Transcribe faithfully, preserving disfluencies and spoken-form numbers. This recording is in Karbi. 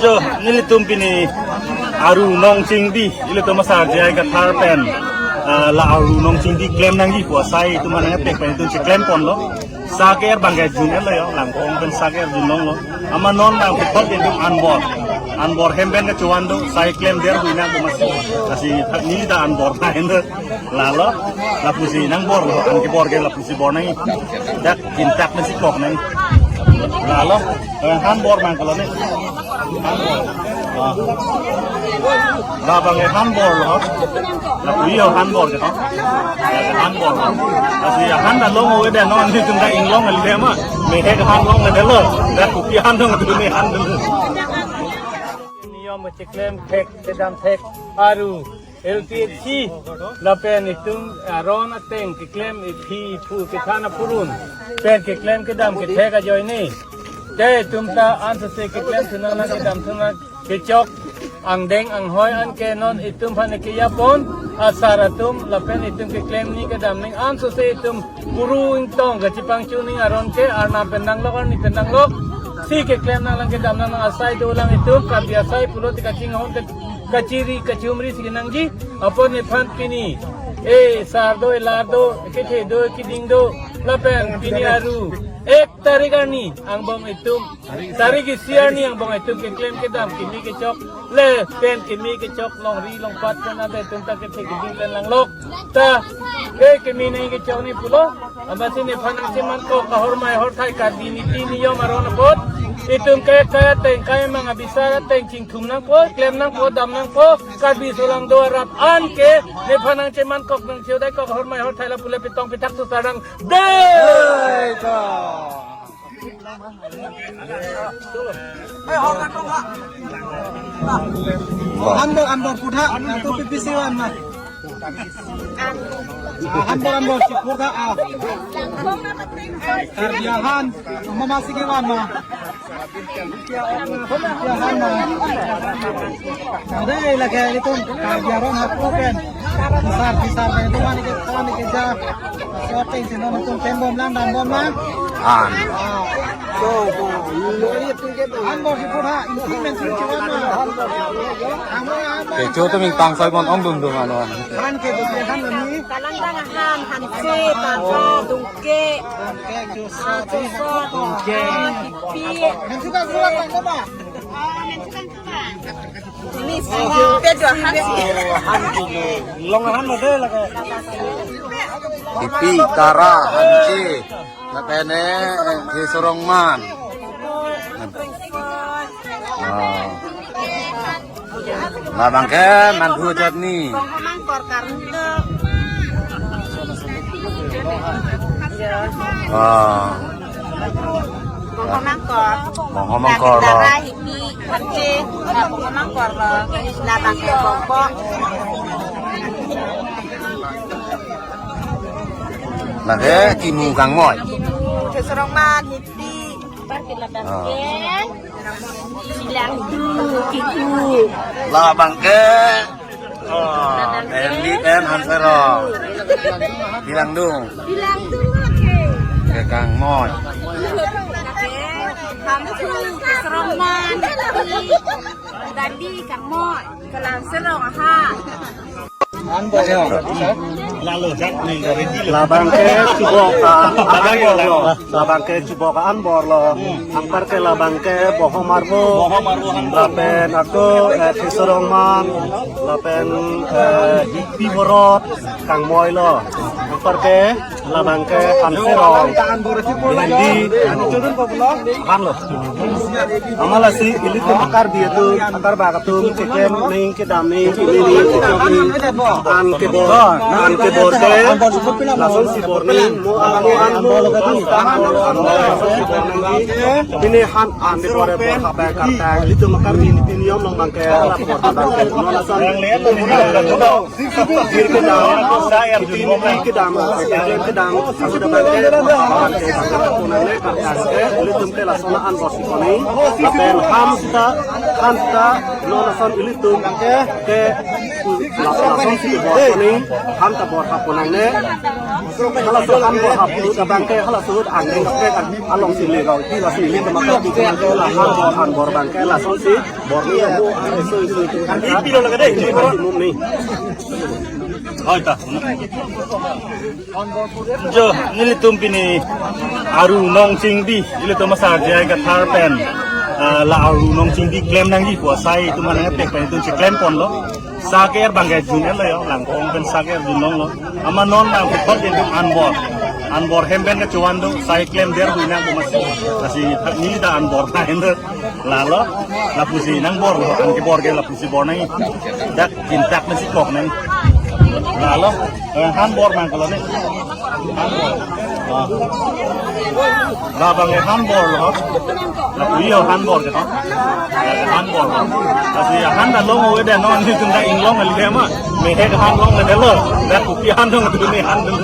Jo, nelitum pini Aru Nongchingdi, ilitum asar J I Kathar pen, ah, la Aru Nongchingdi klem nangji pu asai itum aning atek pen itum si klem ponlo. Sa ke-er bang ke jun-etlo yo, langkong pen sa ke-er junlonglo. Amat non nang pithot itum anbor. Anbor hem pen kechuan do, sai klem der hui nang pu masi. Lasi neli ta anbor na hen do. Lalo, lapusi nangbor lo, an kebor ke lapusi bor nangji. Dak jintak nangsi kok nangji. Lalo, eh, han bor nang kalo ni. Han bor. Ah. Labang ke han bor lo. Lapu iyo han bor ke to. Han bor lo. Lasi han ta long ove de non ni tum ta inglong le ma. Mehek han long le lo. Dak kopi han dong tu ni han dong. Niyom keklem thek, kedam thek, Aru L P H C, lapen itum aron ateng keklem iphi iphu kethan apurun pen keklem kedam kethek ajoine. Te itum ta ansose keklem thu nang, kedam thu nang kechok angdeng anghoi anke non itum aphan kejapon asar atum lapen itum keklem ni kedam ning ansose itum puru ingtong kachipangchu ning aron ke Arnam pen nanglok, arni pen nanglok. Si keklem nanglang kedam nang asai dolang itum, Karbi asai pulote kachinghon ke kachiri kachumri si nangji. Apot nephan pini, eh, sar do, eh, lar do, kethe do, eh, kiding do, lapen pini Aru ek tarik arni angbong itum, tarik isi arni angbong itum keklem kedam kimi kechok le pen kimi kechok longri longpat pen ante itum ta kethe kiding pen nanglok. Ta, eh, kimi nangji kechok ni pulo. Amatsi nephan nangcheman kok ahormai ahorthai Karbi niti niyom aron apot. Itum ke kaya teng kaya mang abisar ateng chingthum nangpo, klem nangpo, dam nangpo, Karbi solang do arat anke nephan nangcheman kok nangcheudai kok ahormai ahorthai lapu le pitong pithak susar nang de. Anbor, anbor putha, na tu P P C one na. Anbor, anbor si putha, ah. Karbi ahan, mama si kewan na. Karbi ahan na. Ada lagi itu, Karbi aron hak pen. Besar, besar, itu mana kita, mana kita. Shooting sih, nonton pen bom lang, dam bom lang. An. Ah. Anbor si putha, isi mention si wan na. Kecho tu ming tang soi mon ong dung dung ano. Han ke besi han ni. Kalang dang han, hanse, tangka, dungke. Dungke, chuso, ah, chuso, dungke. Pi. Mensukan surat tang apa? Ah, mensukan surat. Ini sih, dia dua han sih. Han kilo. Long han lo deh lagi. Ipi, tara, hanse. Lapen eh, eh, Thesorongman. Oh. Labang ke mandu chutney. Bongho mangkor karun tu. Oh. Bongho mangkor. Bongho mangkor lo. Dara hipi, hanse, na bongho mangkor lo. Labang ke bongho. Lake kimu kangmoi. Kimu, Thesorongman, hipi. Ah. Bilang du, kiku. Labang ke. Oh, L P H C Hanserong. Bilang du. Bilang du, oke. Ke kangmoi. Oke. Kamu Thesorongman. Dandi kangmoi. Kalang serong aha. Labang ke chubok a-anbor lo. Labang ke chubok a-anbor lo. Anparke labang ke bongho marbo. Bongho marbo han. Lapen ako, eh, Thesorongman. Lapen, eh, hipi borot kangmoi lo. Anparke labang ke Hanserong. Dandi. Han lo. Amat lasi ilitum Karbi atum, Karbak atum, keklem ning kedam ning, ini ning, kechok ning, an kebor, an kebor ke, lason si bor ning, mo an, mo an, mo an, mo an, mo an, lason si bor ning, ini han an kebor, bor hapai kartang, ilitum Karbi niti niyom along abang ke, lapor abang ke, mo lason. Kedam, kedam, kedam, kedam, ilitum ke lason an bor si koning, lapen ham sita, han sita, non lason ilitum ke, ke, lason si bor koning, han ta bor hap konangne. Halaso han bor haplut abang ke halaso angdeng kaprek alongsi le gau ti lasi le kemak ti kemak ke la han bor, han bor abang ke lasonsi bor ni amo aso isu itu kan. Ini pilo lagi deh, ini bor. Mum ni. Hoi ta. Jo, nelitum pini Aru Nong Chingdi, ilitum asar jai kathar pen, ah, la Aru Nong Chingdi klem nangji pu asai itum hanang pek pen itum si klem ponlo. Saker abang ke jun-etlo yo, langkong pen saker junlonglo. Amat non nang pukot itum anbor. Anbor hem pen kechuan do, sai klem der hui nang pu masi. Lasi neli ta anbor ta hem do. Lalo, lapusi nang bor lo, an kebor ke lapusi bor nang. Dak jintak nasi kok nang. Lalo, eh, han bor nang kalau ni. Han bor. Ah. Labang eh han bor lo. Lapu iyo han bor ke, ha? Han bor lo. Lasi han ta long ove de non ni tum ta inglong ali de ma. Mehek han long le de lo. Dak kopi han dong tu ni han dong.